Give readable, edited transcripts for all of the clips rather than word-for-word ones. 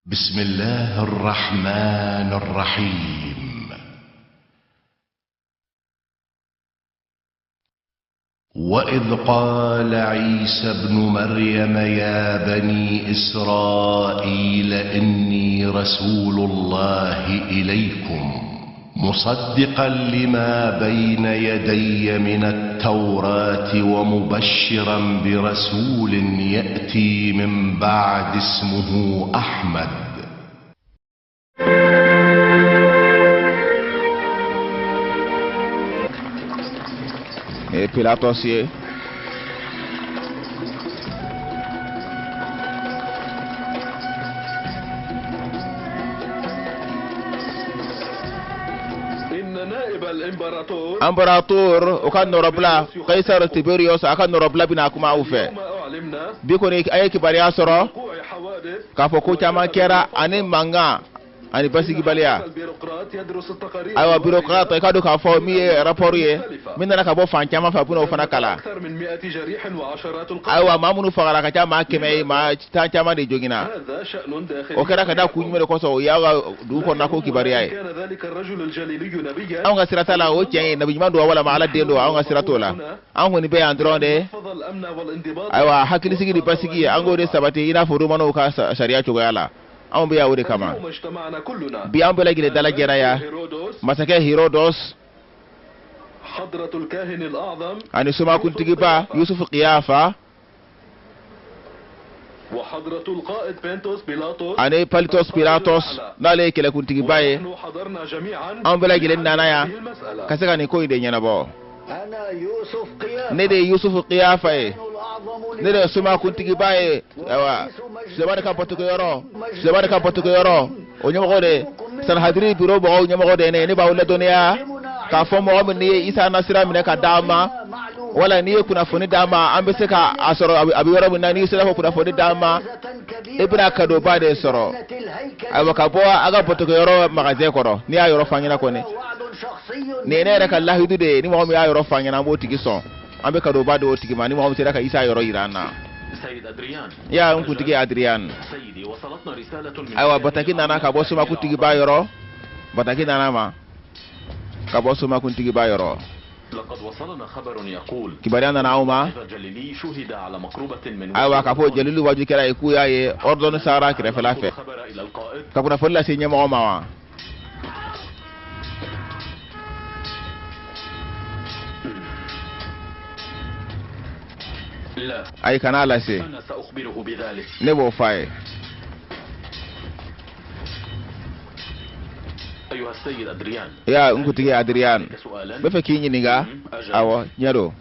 بسم الله الرحمن الرحيم. وإذ قال عيسى ابن مريم يا بني إسرائيل إني رسول الله إليكم مصدقا لما بين يدي من التوراة ومبشرا برسول يأتي من بعد اسمه أحمد. Pilatos ye. Empereur o ka nɔrɔbila, Kaisar Tiberius, a ka nɔrɔbila bɛna kuma aw fɛ. Bi kɔni, a ye kibaruya sɔrɔ k'a fɔ ko caman kɛra ani mankan ani basigibaliya. Ayiwa, bureaucrate, i ka dɔn k'a fɔ min ye rapport ye min nana ka bɔ fan caman fɛ, a bɛna o fana kalan. Ayiwa, maa minnu fagara ka ca maa 100 ye, maa tan caman de joginna. O kɛra ka da kun jumɛn de kosɔn? O y'aw ka dugu kɔnɔna ko kibaruya ye. Anw ka sira t'a la, o tiɲɛ ye nabi ɲuman don walama Ala den don, anw ka sira t'o la. An kɔni bɛ yan dɔrɔn de. Ayiwa, hakilisigi ni basigi, an k'o de sabati i n'a fɔ Romanow ka sariya cogoya la. Anw bɛ yan o de kama. Bi, an bɛɛ lajɛlen dalajɛra yan, masakɛ Herodos ani somakuntigiba Yusufu Kiyafa ani Palitos Pilatos, n'ale ye kɛlɛkuntigiba ye. An bɛɛ lajɛlen nana yan ka se ka nin ko in de ɲɛnabɔ. Ne de ye Yusufu Kiyafa ye, ne de ye somakuntigiba ye. Ayiwa, Sulemani ka batokɛyɔrɔ, Sulemani ka batokɛyɔrɔ, o ɲɛmɔgɔ de, Sanhadiri biro mɔgɔw ɲɛmɔgɔ de ye ne ye. Ne b'aw ladɔnniya k'a fɔ mɔgɔ min n'i ye Isa nasira minɛ ka d'an ma, wala n'i ye kunnafoni d'an ma, an bɛ se ka a sɔrɔ a bɛ yɔrɔ min na. N'i sera ka kunnafoni d'an ma, i bɛna kadoba de sɔrɔ, ayiwa, ka bɔ a ka batokɛyɔrɔ magasin kɔrɔ. N'i y'a yɔrɔ fɔ an ɲɛna kɔni, nin ye ne yɛrɛ ka lahidu de ye. Ni mɔgɔ min y'a yɔrɔ fɔ an ɲɛna, an b'o tigi sɔn, an bɛ kadoba di o tigi ma, ni mɔgɔ min sera ka Isa yɔrɔ yira an na. Ya n kuntigi Adrian, ayiwa, bataki nana ka bɔ somakuntigiba yɔrɔ. Bataki nana ma ka bɔ somakuntigiba yɔrɔ. Kibaruya nana aw ma, ayiwa, k'a fɔ Jalilu waju kɛra ye k'u y'a ye Ɔridɔni sahara kɛrɛfɛla fɛ. Ka kunnafoni lase ɲɛmɔgɔ ma wa? Ayi, kana lase, ne b'o f'a ye. Ya n kuntigi Adrian, n bɛ fɛ k'i ɲininka. Awɔ, tiɲɛ don,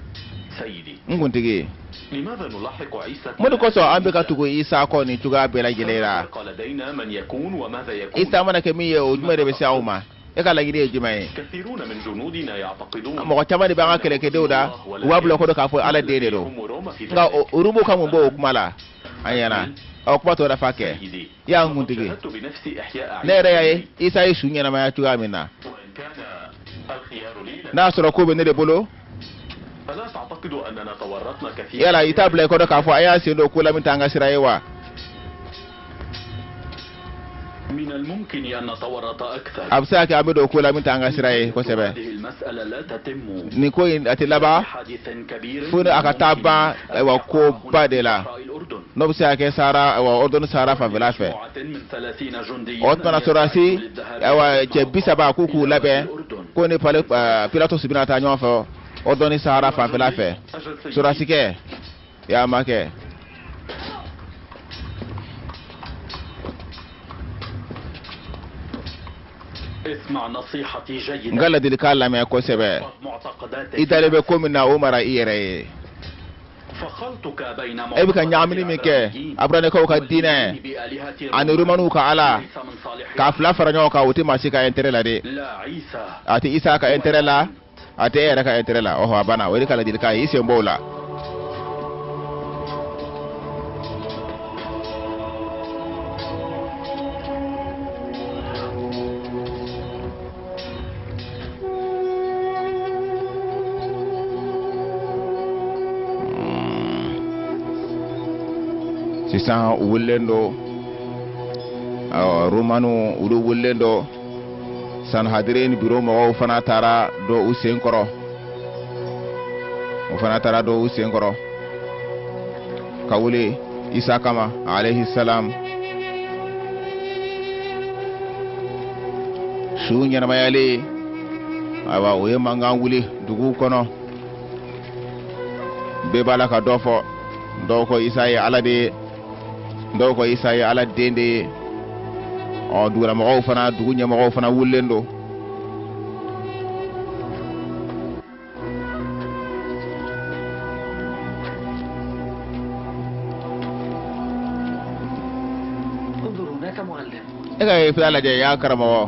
n kuntigi. Mun de kosɔn an bɛ ka tugu Isa kɔ nin cogoya bɛɛ lajɛlen la? Isa mana kɛ min ye, o jumɛn de bɛ se aw ma? E ka laɲini ye jumɛn ye? Mɔgɔ caman de b'an ka kɛlɛkɛdenw da, u b'a bila kɔnɔ k'a fɔ Ala den de don. Nka Oromuw ka mun bɔ o kuma la? An ɲɛna ɔ, kuma tɔ dafa kɛ. Ya n kuntigi, ne yɛrɛ y'a ye Isa ye su ɲɛnamaya cogoya min na. N'a sɔrɔ ko bɛ ne de bolo, yala i t'a bila i kɔnɔ k'a fɔ a y'a sen don ko la min t'an ka sira ye wa? A bɛ se ka kɛ an bɛ don ko la min t'an ka sira ye kosɛbɛ. Nin ko in, a tɛ laban fo ni a ka taa ban, ayiwa, koba de la, n'o bɛ se ka kɛ sahara, ayiwa, Ɔridɔni sahara fanfɛla fɛ. O tuma na, sɔrɔdasi, ayiwa, cɛ 30, k'u k'u labɛn ko ni pale Pilatos bɛna taa ɲɔgɔn fɛ Ɔridɔni sahara fanfɛla fɛ. Sɔrɔdasikɛ y'a ma kɛ. N ka ladilikan lamɛn kosɛbɛ. I dalen bɛ ko min na, o mara i yɛrɛ ye. E bɛ ka ɲagamini min kɛ Aburanikaw ka diinɛ ani Romanuw ka Ala, k'a fila fara ɲɔgɔn kan, o tɛ maa si ka intérêt la dɛ. A tɛ Isa ka intérêt la, a tɛ e yɛrɛ ka intérêt la. Ɔhɔ, a banna. O de ka ladilikan ye, i sen bɔ o la. Sisan u wulilen don. Awɔ, Romanu olu wulilen don. Sanhedrin biro mɔgɔw fana taara don u sen kɔrɔ, o fana taara don u sen kɔrɔ ka wuli Isa kama alayhi salam. Su ɲɛnamayalen, ayiwa, o ye mankan wuli dugu kɔnɔ. Bɛɛ b'a la ka dɔ fɔ. Dɔw ko Isa ye Ala de ye, dɔw ko Isa ye Ala den de ye. Ɔ, dugulamɔgɔw fana, dugu ɲɛmɔgɔw fana wulilen don. انظر هناك معلم. E ka fila lajɛ, y'a karamɔgɔ.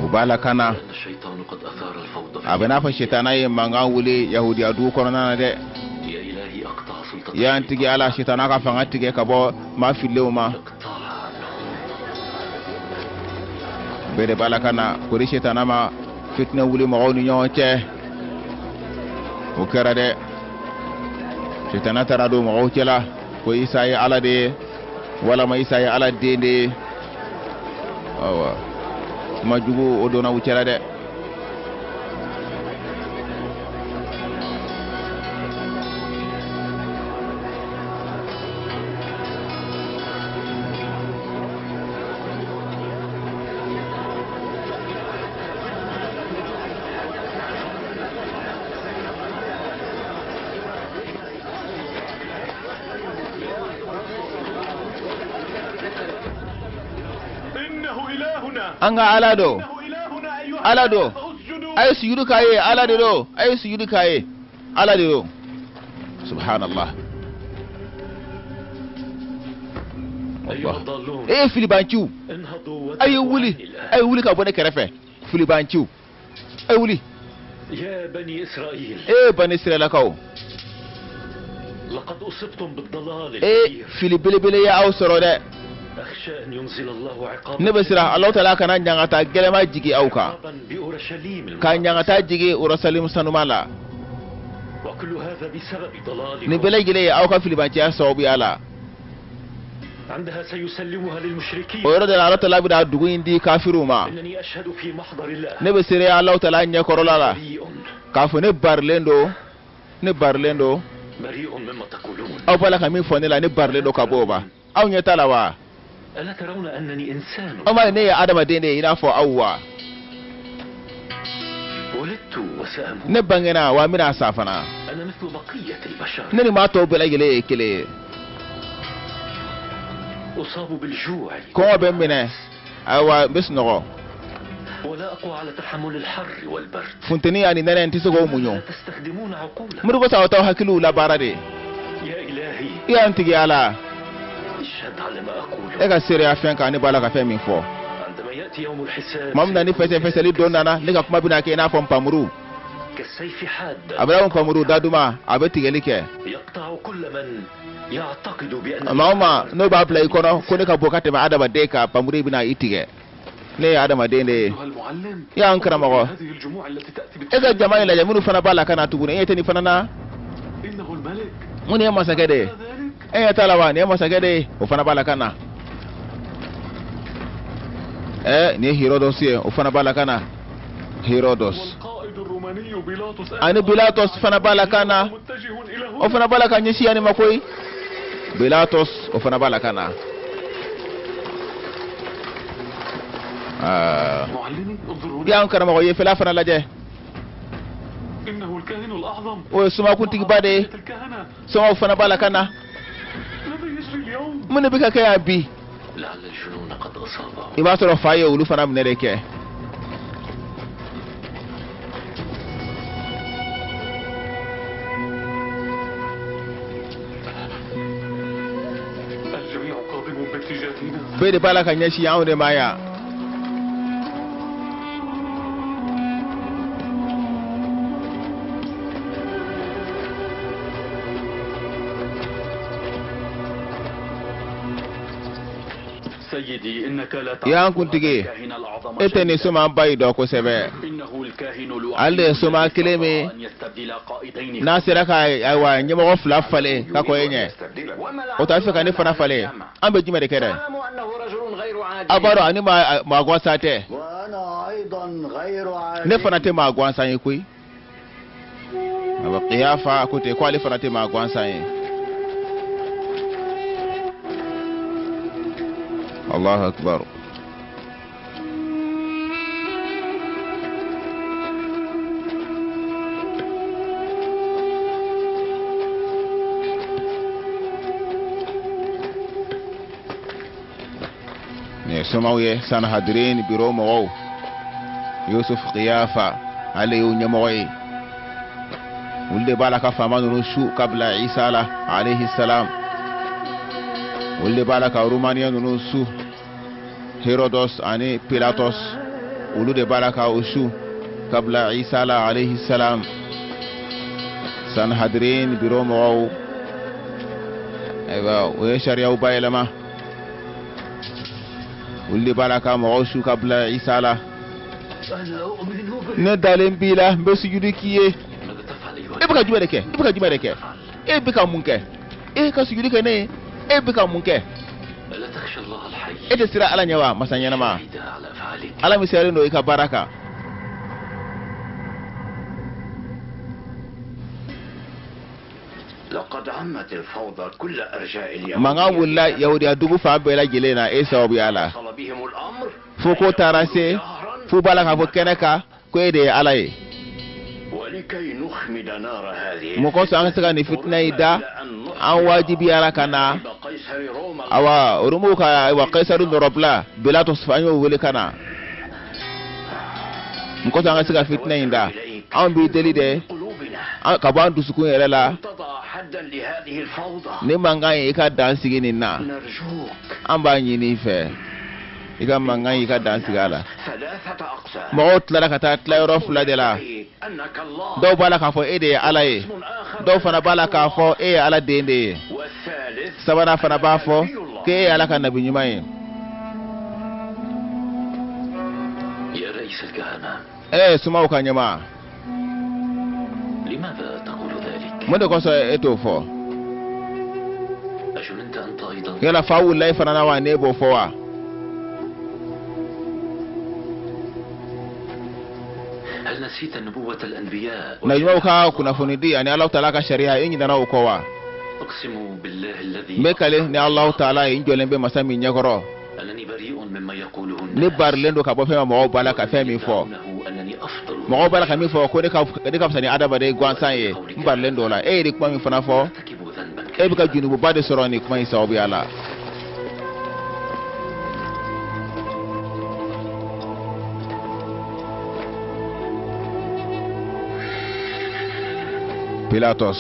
U b'a la ka na. الشيطان قد أثار الفوضى. A bɛ n'a fɔ sitana ye mankan wuli Yahudiya dugu kɔnɔna na dɛ. يا إلهي، أقطع سلطة Ya n tigi Ala, sitana ka fanga tigɛ ka bɔ maa fililenw ma. اقطعها عنه. Bɛɛ de b'a la ka na kori sitana ma fitinɛ wuli mɔgɔw ni ɲɔgɔn cɛ. O kɛra dɛ, sitana taara don mɔgɔw cɛla ko Isa ye Ala de ye walama Isa ye Ala den de ye. Awa, kuma jugu o donna u cɛla dɛ. إنه إلهنا. An ka Ala do. إنه إلهنا أيها Ala do. فاسجدوا. A ye sujudu k'a ye. Ala de do, a ye sujudu k'a ye, Ala de do. Subhanallah. أيها Allah. الضالون، E ye filibanciw, انهضوا a ye وذهبوا wuli. عني الآن. A ye wuli ka bɔ ne kɛrɛfɛ, filibanciw, a ye wuli. يا بني إسرائيل، E bani Israɛlakaw، لقد أصبتم بالضلال e الكبير. fili belebele ye aw sɔrɔ dɛ. أخشى أن ينزل الله عقابا Ne bɛ siran Alahu Taala kana ɲangata gɛlɛma jigi aw kan، عقابا بأورشليم ka ɲangata jigi Urusalimu sanuma la. وكل هذا بسبب Nin ضلالكم. bɛɛ lajɛlen ye aw ka filibanciya sababuya la. عندها سيسلمها للمشركين. O yɔrɔ de la Alahu Taala bɛna dugu in di kafiriw ma. إنني أشهد في محضر الله. Ne bɛ seereya Alahu Taala ɲɛkɔrɔla la بريء k'a fɔ ne barilen don, ne barilen don. بريء مما تقولون. Aw b'a la ka min fɔ ne la, ne barilen don ka bɔ o ma. Aw ɲɛ t'a la wa? ألا ترون أنني إنسان؟ Aw m'a ye ne ye adamaden de ye i n'a fɔ aw wa? ولدت وسأموت. Ne bangena wa n bɛna sa fana. أنا مثل بقية البشر. Ne ni maa tɔw bɛɛ lajɛlen ye kelen ye. أصاب بالجوع Kɔngɔ bɛ n minɛ, ayiwa, n bɛ sunɔgɔ. ولا أقوى على تحمل الحر والبرد. Funteni ani nɛnɛ, n tɛ se k'o muɲu. لا تستخدمون عقولكم. Mun de kosɔn aw t'aw hakiliw labaara de? يا إلهي، I y'an tigi Ala، اشهد على ما e أقوله. ka seereya fɛn kan ne b'a la ka fɛn min fɔ. عندما يأتي يوم الحساب، Tuma min na ni fɛsɛfɛsɛli don nana, ne ka kuma bɛna kɛ i n'a fɔ npamuru. كالسيف حادا، A bɛ n'a fɔ npamuru daduma, a bɛ tigɛli kɛ. يقطع كل من يعتقد بأن Maa o maa n'o b'a bila i kɔnɔ ko ne ka bɔ ka tɛmɛ adamaden kan, npamuru bɛna i tigɛ. Ne ye adamaden de ye. أيها المعلم، I y'an karamɔgɔ، هذه الجموع التي تأتي e ka jama in lajɛ minnu fana b'a la ka na tuguni. E ɲɛ tɛ nin fana na? إنه الملك. Mun nin ye masakɛ de ye. ذلك E ɲɛ t'a la wa? Nin ye masakɛ de ye, o fana b'a la ka na. Ɛ, nin ye Herodos ye, o fana b'a la ka na, Herodos. والقائد الروماني بيلاطس Ani Bilatos fana b'a la ka na. متجه إلى O هنا. fana b'a la ka ɲɛsin yanni ma koyi. Bilatos, o fana b'a la ka na. Aa, معلمي، انظر i هنا. y'an karamɔgɔ ye, fɛla fana lajɛ. إنه الكاهن الأعظم O ye sumakuntigiba de ye. الكهنة. Somaw fana b'a la ka na. ماذا يجري اليوم؟ Mun de bɛ ka kɛ yan bi? لعل الجنون قد أصابه. I b'a sɔrɔ fa ye olu fana minɛ de kɛ. الجميع قادم باتجاهنا. Bɛɛ de b'a la ka ɲɛsin anw de ma yan. Y'an kuntigi, e tɛ nin somanba in dɔn kosɛbɛ. Ale de ye soma kelen min n'a sera ka ayiwa ɲɛmɔgɔ fila falen ka kɔn e ɲɛ, o t'a fɛ ka ne fana falen. An bɛ jumɛn de kɛ dɛ? Aw b'a dɔn ani maa gansan tɛ. Ne fana tɛ maa gansan ye koyi. Awa Kiyafa ko ten ko ale fana tɛ maa gansan ye. Allahu akbar. Nin ye somaw ye, Sanhadrin biro mɔgɔw. Yusuf Kiyafa, ale y'u ɲɛmɔgɔ ye. Olu de b'a la ka faama ninnu su ka bila Isa la alayhi salam. Olu de b'a la ka Romaniya ninnu su, Herodos ani Pilatos, olu de b'a la ka o su ka bila Isa la alayhi salam. Sanhadrin biro mɔgɔw, ayiwa, o ye sariyaw bayɛlɛma. Olu de b'a la ka mɔgɔw su ka bila Isa la. Ne dalen b'i la, n bɛ sujudi k'i ye. E bɛ ka jumɛn de kɛ? E bɛ ka jumɛn de kɛ? E bɛ ka mun kɛ? E ka sujudi kɛ ne ye? E bɛ ka mun kɛ? E tɛ siran Ala ɲɛ wa, masa ɲɛnama? Ala min seerelen don i ka baara kan. Mankan wulila Yahudiya dugu fan bɛɛ lajɛlen na e sababuya la, fo ko taara se f'u b'a la k'a fɔ kɛnɛ kan ko e de ye Ala ye. Mun kosɔn an ka se ka nin fitinɛ in da, an wajibiyara ka na awa Oromuw ka ayiwa Kayisaru nɔrɔbila Bilatos, an y'o wele ka na. Mun kosɔn an ka se ka fitinɛ in da, anw b'i deli dɛ ka bɔ an dusukun yɛrɛ la, nin mankan in, i ka dan sigi nin na. An b'a ɲini i fɛ, i ka mankan i ka dan sigi a la. Mɔgɔw tilara ka taa tilayɔrɔ fila de la. Dɔw b'a la k'a fɔ e de ye Ala ye, dɔw fana b'a la k'a fɔ e ye Ala den de ye, sabanan fana b'a fɔ k'e ye Ala ka nabi ɲuman ye. Ee somaw ka ɲɛmaa, mun de kosɔn e t'o fɔ? Yala fa wulila e fana na wa, n'e b'o fɔ wa? Nabiɲumanw ka kunnafoni di ani Alahu taala ka sariya, e ɲinɛna o kɔ wa? N bɛ kale ni Alahu taala ye, n jɔlen bɛ masa min ɲɛkɔrɔ, ne barilen don ka bɔ fɛn ma mɔgɔw b'a la ka fɛn min fɔ. Mɔgɔw b'a la ka min fɔ ko ne ka fisa ni adamaden gansan ye, n barilen don o la. E ye nin kuma min fana fɔ, e bɛ ka junububa de sɔrɔ nin kuma in sababuya la. Pilatos.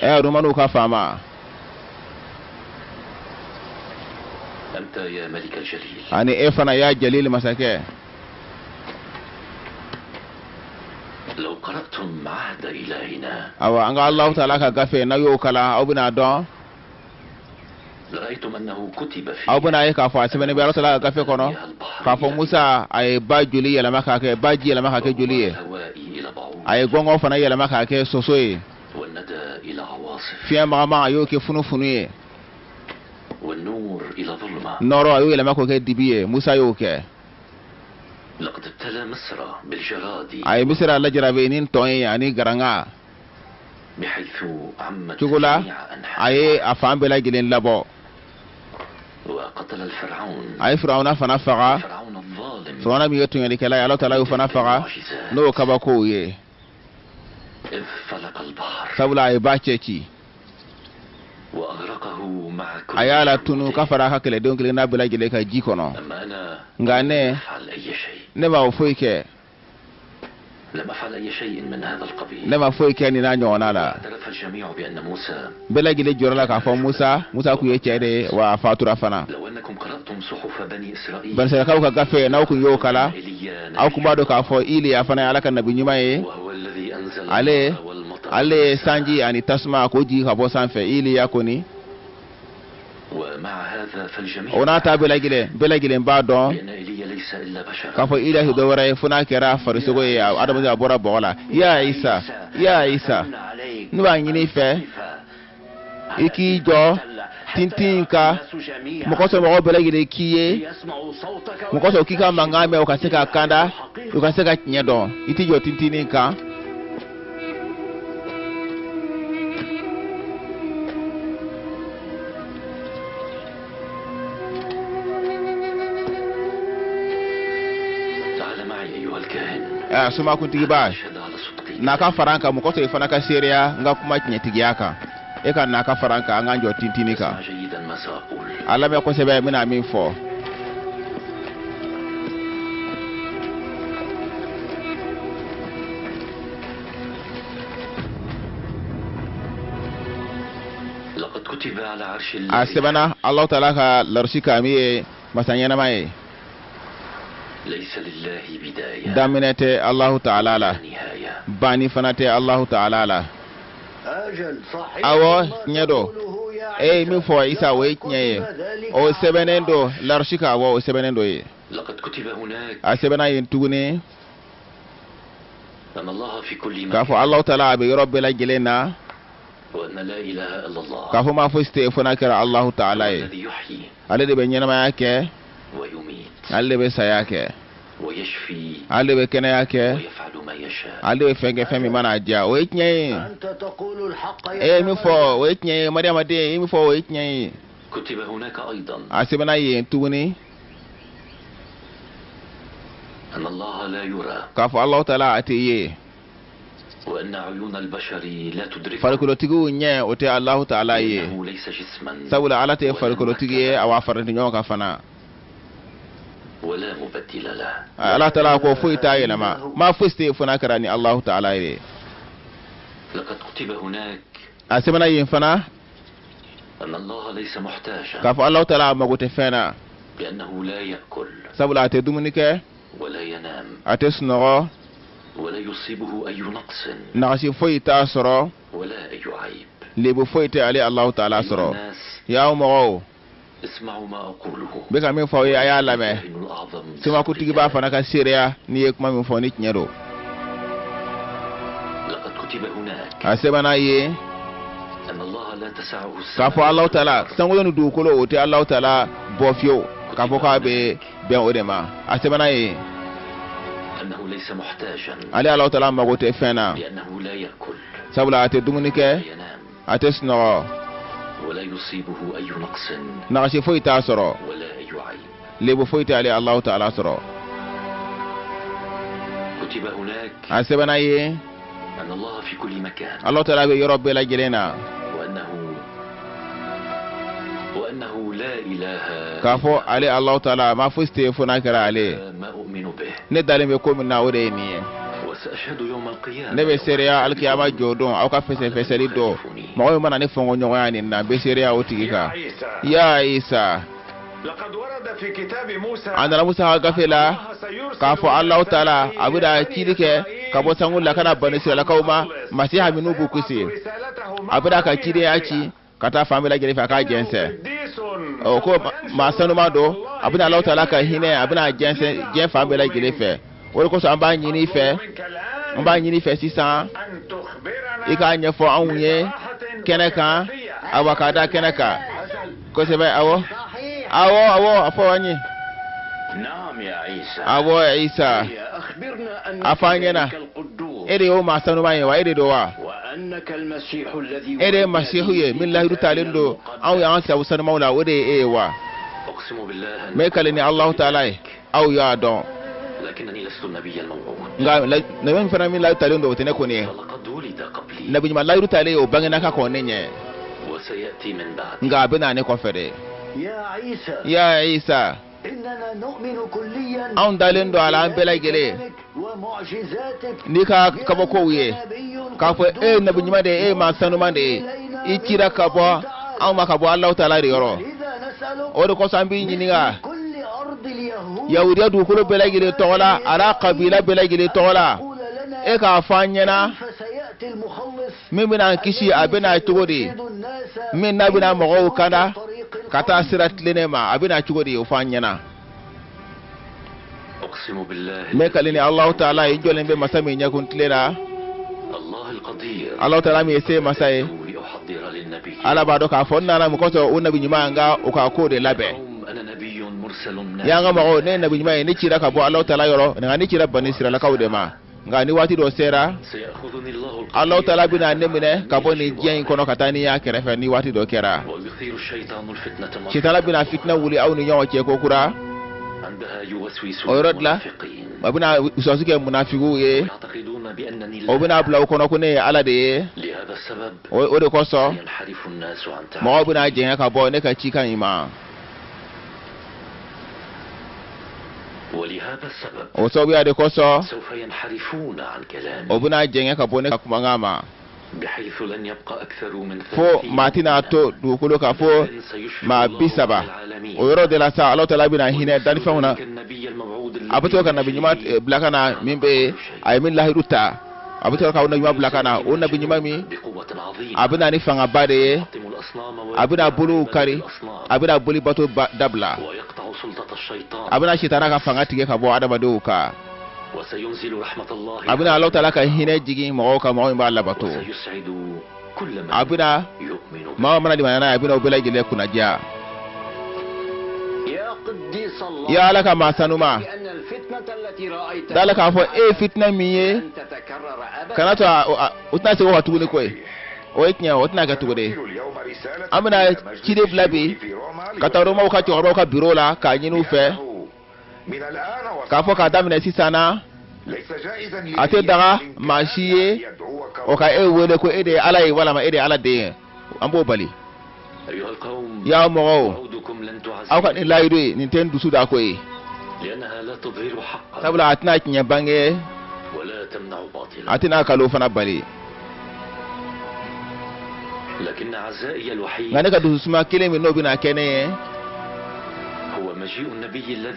Ɛ Romaniw ka faama, ani e fana ya Jalil masakɛ, awa an ka Alahu taala ka gafe, n'a y'o kalan, aw bɛna dɔn, aw bɛna ye k'a fɔ a sɛbɛnnen bɛ Alahu taala ka gafe kɔnɔ k'a fɔ Musa a ye ba joli yɛlɛma k'a kɛ ba ji yɛlɛma k'a kɛ joli ye, a ye gɔngɔn fana yɛlɛma k'a kɛ soso ye, fiɲɛ magama a y'o kɛ funufunu ye, nɔɔrɔ a y'o yɛlɛma k'o kɛ dibi ye. Musa y'o kɛ. A ye Misira lajarabi ni ntɔn ye ani garanga cogo la, a ye a fan bɛɛ lajɛlen labɔ. A ye Firawuna fana faga, Firawuna min ye tɔɲɔlikɛla ye, Ala taala y'o fana faga n'o kabakow ye, sabula a ye ba cɛ ci, a y'a latunu ka fara a ka kɛlɛdenw kelen n'a bɛɛ lajɛlen ka ji kɔnɔ. Nka ne ma o foyi kɛ, ne ma foyi kɛ nin n'a ɲɔgɔnna la. Bɛɛ lajɛlen jɔrɔ la k'a fɔ Musa, Musa kun ye cɛ de ye, wa a fatura fana. Banisirayilakaw ka gafe n'aw kun y'o kalan, aw kun b'a dɔn k'a fɔ Iliya fana ye Ala ka nabi ɲuman ye. Ale ye sanji ani tasuma k'o jigin ka bɔ sanfɛ. Iliya kɔni, o n'a ta bɛɛ lajɛlen b'a dɔn k'a fɔ Iliya tɛ dɔwɛrɛ ye fo n'a kɛra farisogo ye, adamaden a bɔra bɔgɔ la. Ya Isa, ya Isa, ne b'a ɲini i fɛ i k'i jɔ tintin kan, mɔgɔ sɔrɔ mɔgɔw bɛɛ lajɛlen k'i ye, mɔgɔ sɔrɔ k'i ka mankan mɛn, o ka se ka kanda, u ka se ka tiɲɛ dɔn. I t'i jɔ tintinin kan. Somakuntigiba, n'a ka fara an kan, mɔgɔ sɔrɔ i fana ka seereya n ka kuma tiɲɛtigiya kan. E ka n'a ka fara an kan, an k'an jɔ tintinin kan. A lamɛn kosɛbɛ, n bɛna min fɔ. A sɛbɛnna Alahu taala ka larisi kan, min ye masa ɲɛnama ye. Daminɛ tɛ Alahu taala la, banni fana tɛ Alahu taala la. Awɔ, tiɲɛ don. E ye min fɔ Isa, o ye tiɲɛ ye. O sɛbɛnnen don larisi kan. Awɔ, o sɛbɛnnen don yen. A sɛbɛnna yen tuguni k'a fɔ Alahu taala a bɛ yɔrɔ bɛɛ lajɛlen na, k'a fɔ ma fosi tɛ yen fo n'a kɛra Alahu taala ye. Ale de bɛ ɲɛnamaya kɛ, ale de bɛ saya kɛ, ale de bɛ kɛnɛya kɛ, ale de bɛ fɛn kɛ fɛn min mana diya. O ye tiɲɛ ye. E ye min fɔ, o ye tiɲɛ ye. Mariyama den, e ye min fɔ, o ye tiɲɛ ye. A sɛbɛnna yen tuguni k'a fɔ Alahu taala a tɛ ye, farikolotigiw ɲɛ o tɛ Alahu taala ye, sabula Ala tɛ farikolotigi ye, awa fara tɛ ɲɔgɔn kan fana. Ala taala ko foyi t'a yɛlɛma, ma fosi tɛ yen fo n'a kɛra ni Alahu taala ye. A sɛbɛnna yen fana k'a fɔ Alahu taala a mago tɛ fɛn na, sabula a tɛ dumuni kɛ, a tɛ sunɔgɔ, nagasi foyi t'a sɔrɔ, lebu foyi tɛ ale Alahu taala sɔrɔ. Y'aw mɔgɔw, n bɛ ka min fɔ aw ye, a y'a lamɛn. Somakuntigiba fana ka seereya n'i ye kuma min fɔ, ni tiɲɛ don. A sɛbɛnna yen k'a fɔ Alahu taala sankolo ni dugukolo, o tɛ Alahu taala bɔ fiyewu k'a fɔ k'a bɛ bɛn o de ma. A sɛbɛnna yen, ale Alahu taala mago tɛ fɛn na, sabula a tɛ dumuni kɛ, a tɛ sunɔgɔ, nagasi foyi t'a sɔrɔ, lebu foyi tɛ ale Alahu taala sɔrɔ. A sɛbɛnna yen, Alahu taala bɛ yɔrɔ bɛɛ lajɛlen na, k'a fɔ ale Alahu taala ma fosi tɛ yen fo n'a kɛra ale ye. Ne dalen bɛ ko min na, o de ye nin ye. Ne bɛ seereya alikiyama jɔ don, aw ka fɛsɛfɛsɛli dɔn, mɔgɔ min mana ne fɔnkɔɲɔgɔnya nin na, n bɛ seereya o tigi kan. Ya Isa, a nana Musa ka gafe la k'a fɔ Alahu taala a bɛna cili kɛ ka bɔ sango la ka na Bani Israɛlakaw ma Masiha minnu b'u kisi. A bɛna ka cidenya ci ka taa fan bɛɛ lajɛlen fɛ, a k'a jɛnsɛn. O ko maa sanuma don, a bɛna Alahu taala ka hinɛ, a bɛna jɛnsɛn diɲɛ fan bɛɛ lajɛlen fɛ. O de kosɔn an b'a ɲini i fɛ, an b'a ɲini i fɛ sisan, i k'a ɲɛfɔ anw ye kɛnɛ kan, awa k'a da kɛnɛ kan kosɛbɛ. Awɔ, awɔ, awɔ, a fɔ an ye. Awɔ, Isa, a fɔ an ɲɛna, e de y'o maa sanuma ye wa? E de don wa? E de ye Masihu ye min lahidu talen don anw y'an sabu sanumaw la, o de ye e ye wa? N bɛ kali ni Alahu taala ye, aw y'a dɔn, nka nabi min fana min lahidu talen don, o tɛ ne kɔni ye. Nabi ɲuman lahidu talen, o bangena ka kɔn ne ɲɛ, nka a bɛ na ne kɔfɛ de. Ya Isa, anw dalen don a la, an bɛɛ lajɛlen, n'i ka kabakow ye k'a fɔ e ye nabi ɲuman de ye, e ye maa sanuman de ye, i cira ka bɔ anw ma ka bɔ Alahu taala de yɔrɔ. O de kosɔn an b'i ɲininka. Yahudiya dugukolo bɛɛ lajɛlen tɔgɔ la, a n'a kabila bɛɛ lajɛlen tɔgɔ la, e k'a fɔ an ɲɛna, min bɛna an kisi, a bɛna cogo di? Min n'a bɛna mɔgɔw kanda ka taa sira tilennen ma, a bɛna cogo di? O fɔ an ɲɛna. N bɛ kali ni Alahu taala ye, n jɔlen bɛ masa min ɲɛkun tile la, Alahu taala min ye se masa ye. Ala b'a dɔn k'a fɔ n nana mun kosɔn, o nabi ɲuman ka o ka ko de labɛn. Y'an ka mɔgɔw, ne ye nabi ɲuman ye, ne cira ka bɔ Alahu taala yɔrɔ, nka ne cira Bani Siralakaw de ma. Nka ni waati dɔ sera, Alahu taala bɛna ne minɛ ka bɔ nin diɲɛ in kɔnɔ ka taa ni y'a kɛrɛfɛ. Ni waati dɔ kɛra, sitana bɛna fitina wuli aw ni ɲɔgɔn cɛ ko kura. O yɔrɔ de la, a bɛna wasuwasu kɛ munafigiw ye, o bɛna bila u kɔnɔ ko ne ye Ala de ye. O de kosɔn, mɔgɔw bɛna jɛngɛ ka bɔ ne ka cikan in ma. O sababuya de kosɔn, o bɛna jɛngɛ ka bɔ ne ka kumakan ma, fo maa tɛna to dugukolo kan fo maa 30. O yɔrɔ de la sa, Ala taala bɛna hinɛ dannifɛnw na. A bɛ to ka nabi ɲuman bila ka na min bɛ yen, a ye min lahidu ta, a bɛ to ka nabi ɲuman bila ka na. O nabi ɲuman min, a bɛ na ni fangaba de ye, a bɛna boliw kari, a bɛna boli bato dabila, a bɛna sitana ka fanga tigɛ ka bɔ adamadenw kan, a bɛna Ala taala ka hinɛ jigin mɔgɔw kan, mɔgɔ min b'a labato. A bɛna maa mana limaniya n'a ye, a bɛna o bɛɛ lajɛlen kunnadiya. Ya Ala ka maa sanuma, da la k'a fɔ e ye fitinɛ min ye, kana to o tɛna se o ka tuguni koyi. O ye tiɲɛ, o tɛna kɛ tuguni. An bɛna ciden bila bi ka taa Romaw ka cɛkɔrɔbaw ka biro la k'a ɲini u fɛ k'a fɔ k'a daminɛ sisan na, a tɛ daga maa si ye o ka e wele ko e de ye Ala ye walama e de ye Ala den ye. An b'o bali. Y'aw mɔgɔw, aw ka nin layidu ye, nin tɛ n dusu da ko ye, sabula a tɛna tiɲɛ bange, a tɛna kalo fana bali. Nka ne ka dususuma kelen min n'o bɛna kɛ ne ye,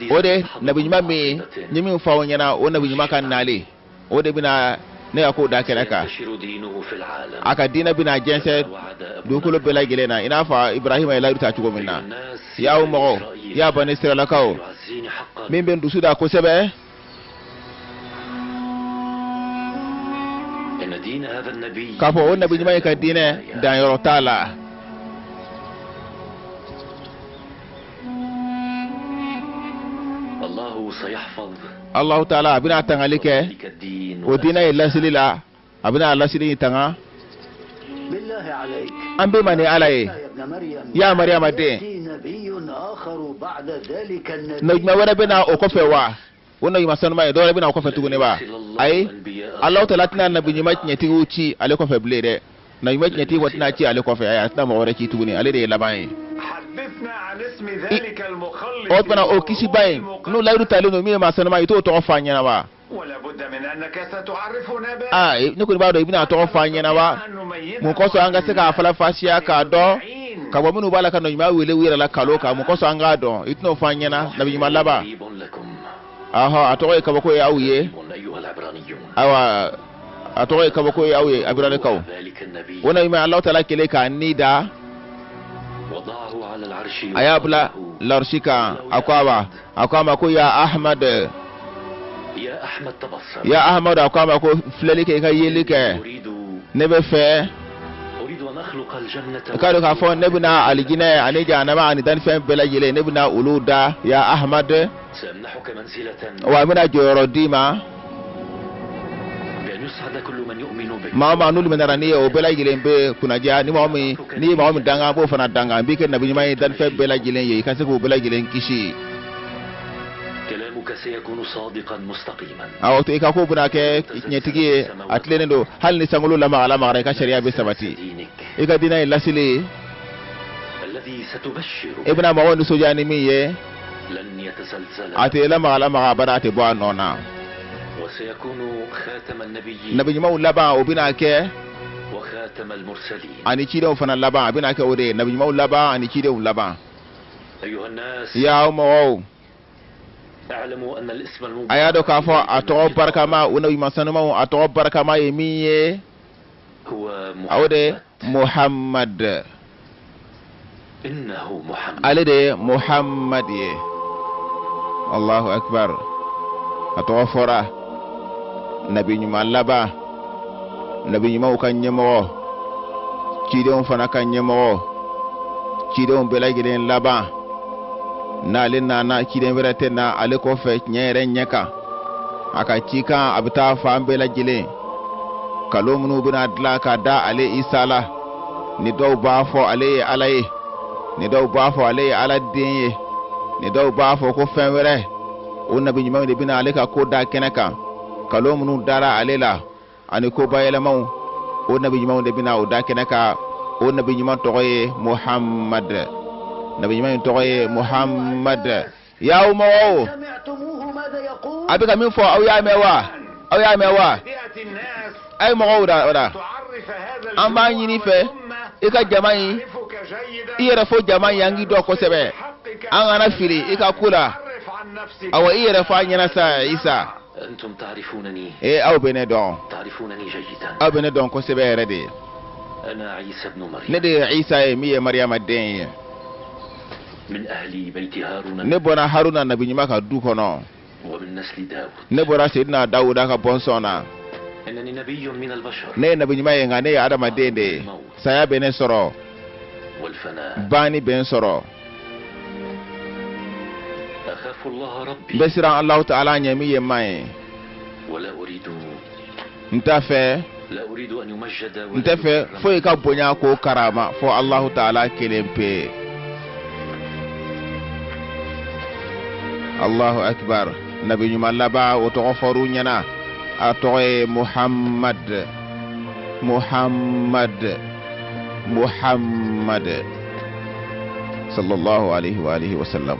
o de nabi ɲuman min ni min fɔ aw ɲɛna, o nabi ɲuman ka nali, o de bɛna ne ka ko da kɛnɛ kan. A ka diinɛ bɛna jɛnsɛn dugukolo bɛɛ lajɛlen na, i n'a fɔ Ibrahima ye layidu ta cogo min na. Y'aw mɔgɔw, y'a Bani Siralakaw, min bɛ n dusu da kosɛbɛ, k'a fɔ o nabi ɲuman ye ka diinɛ danyɔrɔ t'a la. Allahu taala a bɛna tangali kɛ o diinɛ ye lasili la, a bɛna lasili in tanga. An bɛ ma ni Ala ye, ya Mariyama den, nabi ɲuman wɛrɛ bɛ na o kɔfɛ wa? O nabi ɲuman sanuma ye, dɔ wɛrɛ bɛ na o kɔfɛ tuguni wa? Ayi, Allahu taala tɛna nabi ɲuman tiɲɛtigiw ci ale kɔfɛ bilen dɛ. Nabi ɲuman tiɲɛtigi kɔ tɛna ci ale kɔfɛ. Ayi, a tɛna mɔgɔ wɛrɛ ci tuguni, ale de ye laban ye. O tuma o kisiba in n'o layidu talen don, min ye maa sanuma ye, i t'o tɔgɔ fɔ an ɲɛna wa? Aa, ne kɔni b'a dɔn i bɛna a tɔgɔ fɔ an ɲɛna wa? Mun kosɔn an ka se k'a faranfasiya k'a dɔn ka bɔ minnu b'a la ka nabi ɲuman wele u yɛrɛ la kalo kan? Mun kosɔn an k'a dɔn? I tɛn'o fɔ an ɲɛna, nabi ɲuman laban? Ahɔ, a tɔgɔ ye kabako ye aw ye. Ayiwa, a tɔgɔ ye kabako ye aw ye, Abiranikaw. O nabi ɲuman, Alahu taala kɛlen k'a ni da, a y'a bila larisi kan, a ko a ma ko ya Ahmad, ya Ahmad. A ko a ma ko filɛli kɛ, i ka yeli kɛ, ne bɛ fɛ i k'a dɔn k'a fɔ ne bɛna alijinɛ ani jahanama ani dannifɛn bɛɛ lajɛlen, ne bɛna olu da, ya Ahmad. Wa n bɛna jɔyɔrɔ d'i ma. Maa o maa n'olu nana n'i ye, o bɛɛ lajɛlen bɛ kunnadiya. Ni mɔgɔ min, n'i ye mɔgɔ min danga, n b'o fana danga. N b'i kɛ nabi ɲuman ye dannifɛn bɛɛ lajɛlen ye, i ka se k'o bɛɛ lajɛlen kisi. Awɔ, i ka ko bɛna kɛ tiɲɛtigi ye, a tilennen don. Hali ni sankolo lamaga lamagara, i ka sariya bɛ sabati. I ka diinɛ ye lasili ye, i bɛna mɔgɔw nisɔndiya ni min ye, a tɛ lamaga lamaga abada, a tɛ bɔ a nɔ na. Nabi ɲumanw laban, o bɛna kɛ ani cidenw fana laban, a bɛna kɛ o de ye nabi ɲumanw laban ani cidenw laban. Y'aw mɔgɔw, A y'a dɔn k'a fɔ a tɔgɔ barikama, o nabi ɲuman sanumanw, a tɔgɔ barikama ye min ye, o de Muhammad. Ale de ye Muhammad ye. Allahu akbar. A tɔgɔ fɔra, nabi ɲuman laban, nabi ɲumanw ka ɲɛmɔgɔ, cidenw fana ka ɲɛmɔgɔ, cidenw bɛɛ lajɛlen laban. N'ale nana, ciden wɛrɛ tɛ na ale kɔfɛ tiɲɛ yɛrɛ ɲɛ kan. A ka cikan, a bɛ taa fan bɛɛ lajɛlen. Kalo minnu bɛna dilan ka da ale Isa la, ni dɔw b'a fɔ ale ye Ala ye, ni dɔw b'a fɔ ale ye Ala den ye, ni dɔw b'a fɔ ko fɛn wɛrɛ, o nabi ɲumanw de bɛna ale ka ko da kɛnɛ kan. Kalo minnu dara ale la ani ko bayɛlɛmaw, o nabi ɲumanw de bɛna o da kɛnɛ kan. O nabi ɲuman tɔgɔ ye Muhammad. Nabi ɲuman in tɔgɔ ye Muhammad. Y'aw mɔgɔw, a bɛ ka min fɔ, aw y'a mɛn wa? Aw y'a mɛn wa? A ye mɔgɔw da o da. An b'a ɲini fɛ i ka jama in, i yɛrɛ fɔ jama in, an k'i dɔn kosɛbɛ, an kana fili i ka ko la. Awa, i yɛrɛ fɔ an ɲɛna sa, Isa. Ee, aw bɛ ne dɔn, aw bɛ ne dɔn kosɛbɛ yɛrɛ de. Ne de ye Isa ye, min ye Mariyama den ye. Ne bɔra Haruna nabi ɲuman ka du kɔnɔ. Ne bɔra Seyidina Dawuda ka bɔnsɔn na. Ne ye nabi ɲuman ye, nka ne ye adamaden de ye. Saya bɛ ne sɔrɔ, banni bɛ n sɔrɔ. N bɛ siran Alahu Taala ɲɛ, min ye n ma ye. N t'a fɛ, n tɛ fɛ foyi ka bonya k'o karama fɔ Alahu Taala kelen pe. Allahu akbar. Nabi ɲuman laban, o tɔgɔ fɔr'u ɲɛna. A tɔgɔ ye Muhammad, Muhammad, Muhammad, sallallahu alaihi wa alihi wa sallam.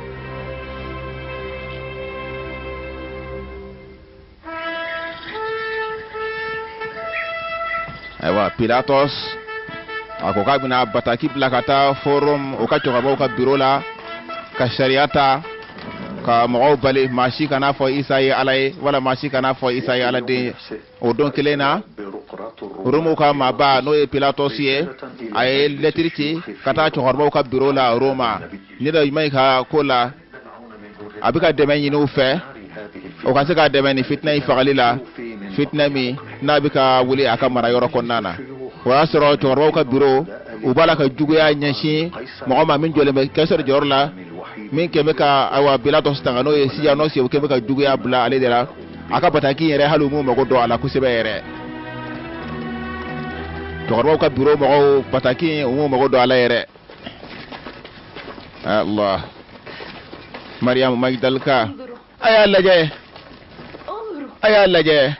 Ayiwa, Pilatos a ko k'a bɛna bataki bila ka taa fo Rome, o ka cɛkɔrɔbaw ka biro la, ka sariya ta ka mɔgɔw bali, maa si kana fɔ Isa ye Ala ye, wala maa si kana fɔ Isa ye Ala den ye. O don kelen na, Romuw ka maaba, n'o ye Pilatos ye, a ye lɛtiri ci ka taa cɛkɔrɔbaw ka biro la Roma ni dɔ ɲuman ka ko la. A bɛ ka dɛmɛ ɲini u fɛ, o ka se ka dɛmɛ ni fitinɛ in fagali la, fitinɛ min n'a bɛ ka wuli a ka mara yɔrɔ kɔnɔna na. O y'a sɔrɔ cɛkɔrɔbaw ka biro, u b'a la ka juguya ɲɛsin mɔgɔ ma min jɔlen bɛ Kɛsɛri jɔyɔrɔ la, min kɛn bɛ ka, ayiwa, Pilatos tanga, n'o ye Sijanɔsi ye. O kɛn bɛ ka juguya bila ale de la. A ka bataki yɛrɛ, hali u m'u mago dɔn a la kosɛbɛ yɛrɛ. Cɛkɔrɔbaw ka biro mɔgɔw, bataki, u m'u mago dɔn a la yɛrɛ. Allah, Mariam Magdalka, a y'a lajɛ, a y'a lajɛ.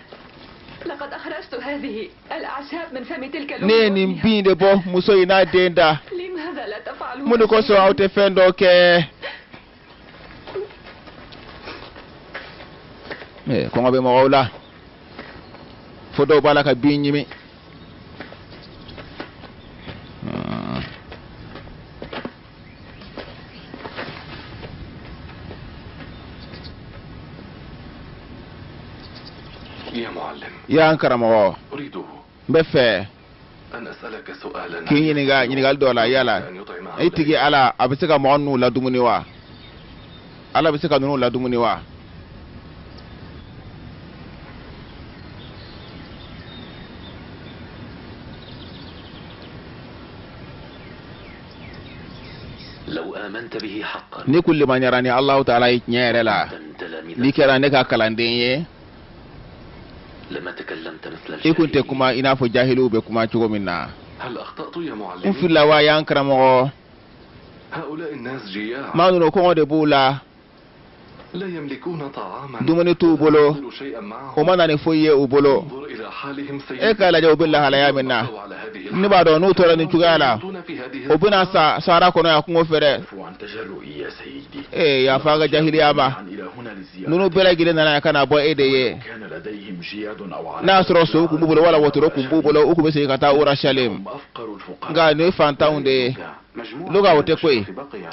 Ne ye nin bin de bɔ muso in n'a den da. Mun de kosɔn aw tɛ fɛn dɔ kɛ? Kɔngɔ bɛ mɔgɔw la fo dɔw b'a la ka bin ɲimi. Y'an karamɔgɔ, n bɛ fɛ k'i ɲininka ɲininkali dɔ la. Yala i tigi Ala, a bɛ se ka mɔgɔ ninnu ladumuni wa? Ala bɛ se ka ninnu ladumuni wa? Ni kun limaniyara ni Alahu Taala ye tiɲɛ yɛrɛ la, n'i kɛra ne ka kalanden ye, i kun tɛ kuma i n'a fɔ jahiliw bɛ kuma cogo min na. N filila wa, y'an karamɔgɔ? Maa ninnu, kɔngɔ de b'u la, dumuni t'u bolo, u ma na ni foyi ye u bolo. E k'a lajɛ u bɛ lahalaya min na. Ne b'a dɔn n'u tora nin cogoya la, u bɛna sa sahara kɔnɔ yan, kungo fɛ dɛ. Ee, yafa ka jahiliya ma. Ninnu bɛɛ lajɛlen nana yan ka na bɔ e de ye. N'a y'a sɔrɔ sow tun b'u bolo wala wotoro tun b'u bolo, u tun bɛ segin ka taa Urashalim. Nka nin ye fantanw de ye. Luka, o tɛ koyi.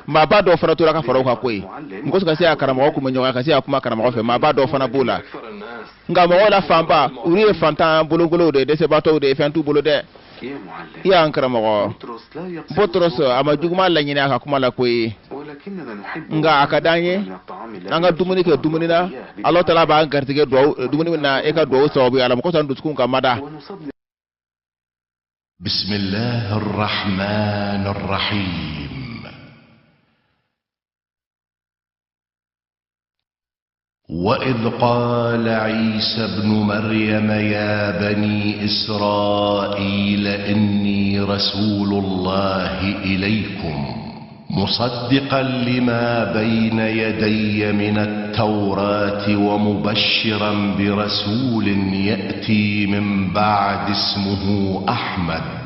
Maaba dɔw fana tora ka fara u kan koyi. Mɔgɔ ka se ka karamɔgɔ kun bɛ ɲɔgɔn ka se ka kuma karamɔgɔ fɛ, maaba dɔw fana b'o la. Nka mɔgɔw la fanba, olu ye fantan bolokolow de ye, dɛsɛbaatɔw de ye, fɛn t'u bolo dɛ. I y'an karamɔgɔ Botros, a ma juguman laɲini a ka kuma la koyi. Nka a ka d'an ye an ka dumuni kɛ dumuni na Ala taala b'an garijɛgɛ duwawu dumuni min na, e ka duwawu sababu ye. Ala mɔgɔ sɔn dusukun ka mada. بسم الله الرحمن الرحيم. وإذ قال عيسى ابن مريم يا بني إسرائيل إني رسول الله إليكم مصدقا لما بين يدي من التوراة ومبشرا برسول يأتي من بعد اسمه أحمد.